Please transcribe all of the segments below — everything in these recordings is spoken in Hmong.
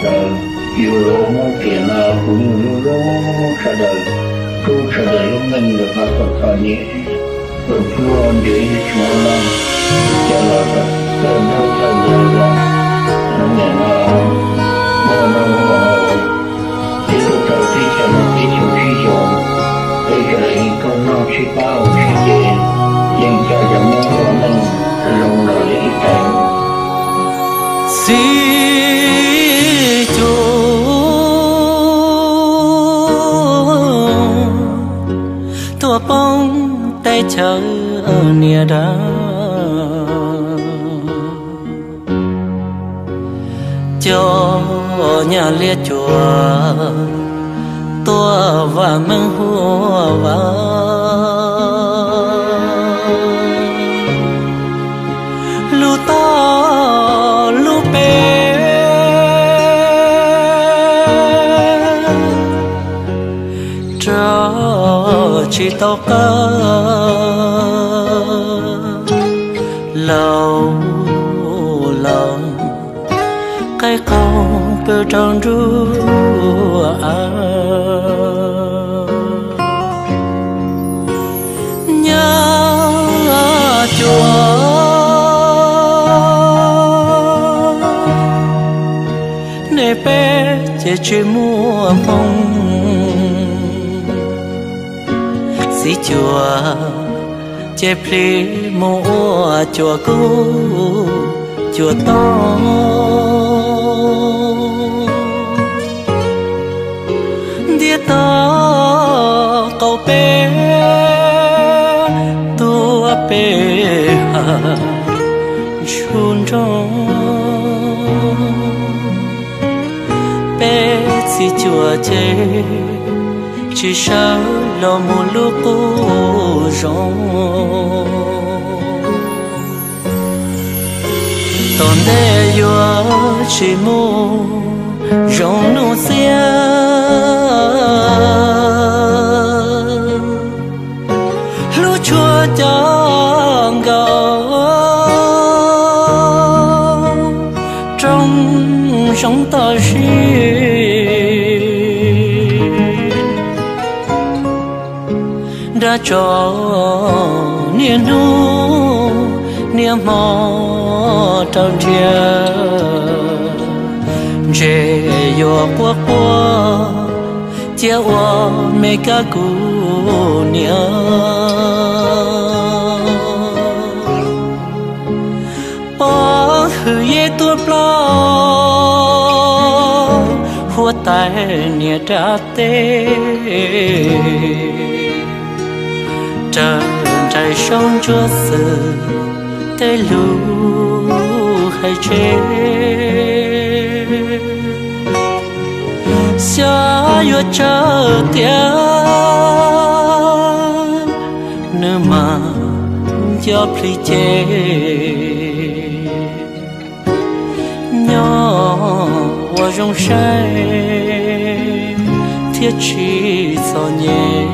Ntawd yus los muab tias no kuv yeej hlub hlub sawv daws, hlub sawv daws lub neej ntawm qab txom txom nyem, hlub nrhiav ib tsoom no, cov laus txawj ntawv txawj ntawv los, niam no muaj noj muaj haus, tib tug tau tib chaw noj tib chaw sib xyoos, peb sawv daws yeej koob noj sib pab ua si ces yeej coj yog muaj ua neej zoo los li ib tag. Txiv cuam tuaj poob teb chaws niam dab, cov nyab liab cuam tuaj vam meej huaj vam, lub toj lub pem rau tsis tau qab, laus laus qaib qaug pw rau nruab av. Nyab cuam, nej peb ces tsis muaj hmoo, txiv cuam ces plig mus ua cuam kub cuam toj. Ntiab tog qaum peb tuaj peb hav ntsuj nroog, peb txiv cuam ces tsis sawv los mus lub qub zoov. Tom ntej yuav tsis mus zoo nuj xiab, hlub tshua cov nkaus rooj zoov toj sib. Dab tso niaj hnub niaj hmo rau nrhiav, ntses yuav quaj quaj cia ua me kab kuv niam. Pov hwm yeb tuaj plaub huab tais niam dab teb, raws nraim saub ntsuab xwm tej lus hais tseg. Xyov yuav tsawg tiag nws mas nco plhis ces nyob ua zoo saib thiaj tsis txom nyem.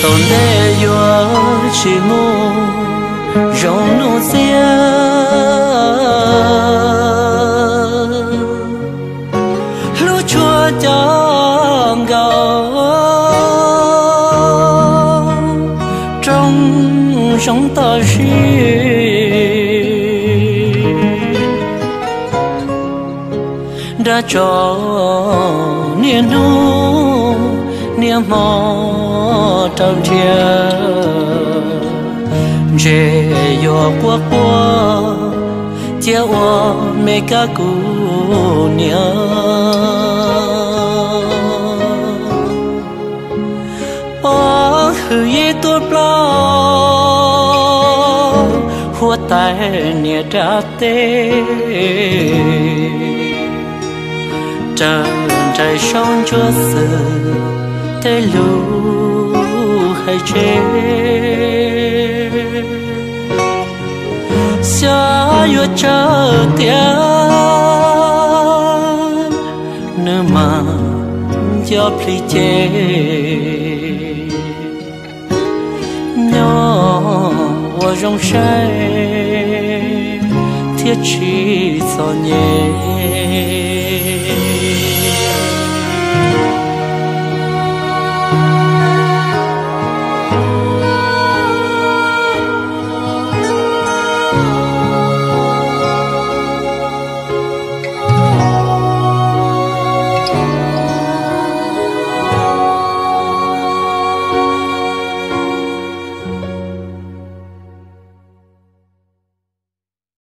Tom ntej yuav tsis mus zoo nuj xiab, hlub tshua cov nkaus rooj zoov toj sib. Dab tso niaj hnub niaj hmo rau nrhiav, ntses yuav quaj quaj cia ua me kab kuv niam. Pov hwm yeb tuaj plaub huab tais niam dab teb, raws nraim saub ntsuab xwm tej lus hais tseg. Xyov yuav tsawg tiag, nws mas nco plhis ces nyob ua zoo saib thiaj tsis txom nyem.